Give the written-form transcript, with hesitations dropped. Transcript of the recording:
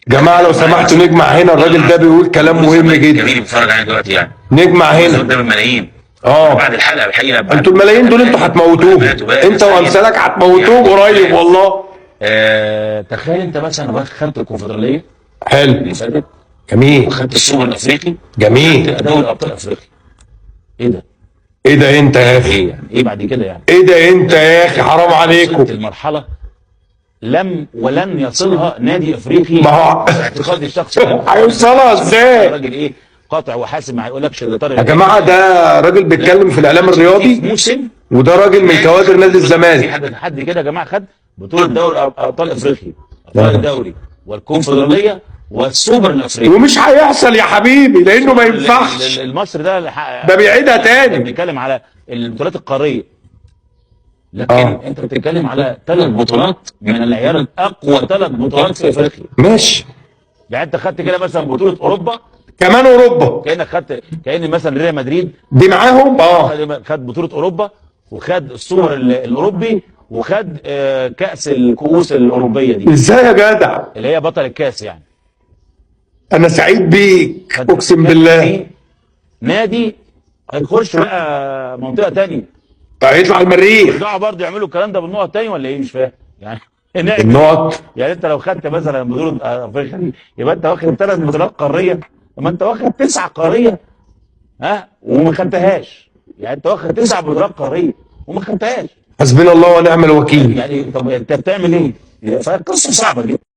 جماعة لو سمحتوا نجمع هنا، الراجل ده بيقول كلام مهم جدا. جميل، بيتفرج علينا دلوقتي يعني نجمع هنا. قدام الملايين. بعد الحلقة الحقيقة انتوا الملايين دول انتوا هتموتوهم، انت وامثالك هتموتوهم قريب والله. تخيل انت مثلا خدت الكونفدراليه حلو. اللي فاتت. جميل. وخدت السوبر الافريقي. جميل. دوري ابطال افريقيا، ايه ده؟ ايه ده انت يا اخي؟ ايه يعني ايه بعد كده يعني؟ ايه ده انت يا اخي؟ حرام عليكم. وصلت المرحلة لم ولن يصلها نادي افريقي. ما هو اعتقادي الشخصي هيوصلها ازاي؟ الراجل ايه قاطع وحاسم، ما هيقولكش ده طارق. يا جماعة ده راجل بيتكلم في الاعلام الرياضي، موسم، وده راجل من كوادر نادي في الزمالك. حد كده يا جماعة خد بطوله دوري ابطال افريقيا، ابطال الدوري والكونفدراليه والسوبر الافريقي. ومش هيحصل يا حبيبي لانه ما ينفعش. المصري ده ده بيعيدها تاني. بنتكلم على البطولات القارية، لكن انت بتتكلم على ثلاث بطولات من العيار الاقوى، ثلاث بطولات في افريقيا. ماشي. يعني انت خدت كده مثلا بطوله اوروبا، كمان اوروبا، كانك خدت، كان مثلا ريال مدريد دي معاهم. خد بطوله اوروبا وخد السوبر الاوروبي وخد كاس الكؤوس الاوروبية دي. ازاي يا جدع؟ اللي هي بطل الكاس يعني. انا سعيد بيك اقسم بالله. نادي هيخش بقى منطقة ثانية، هيطلع المريخ. يرجعوا برضه يعملوا الكلام ده بالنقط تاني ولا ايه؟ مش فاهم يعني. النقط. يعني انت لو خدت مثلا بطوله افريقيا دي يبقى انت واخد ثلاث بطولات قارية، ما انت واخد 9 قارية ها وما خدتهاش، يعني انت واخد 9 بطولات قارية وما خدتهاش. حسبنا الله ونعم الوكيل. يعني طب انت بتعمل ايه؟ فالقصة صعبة جدا.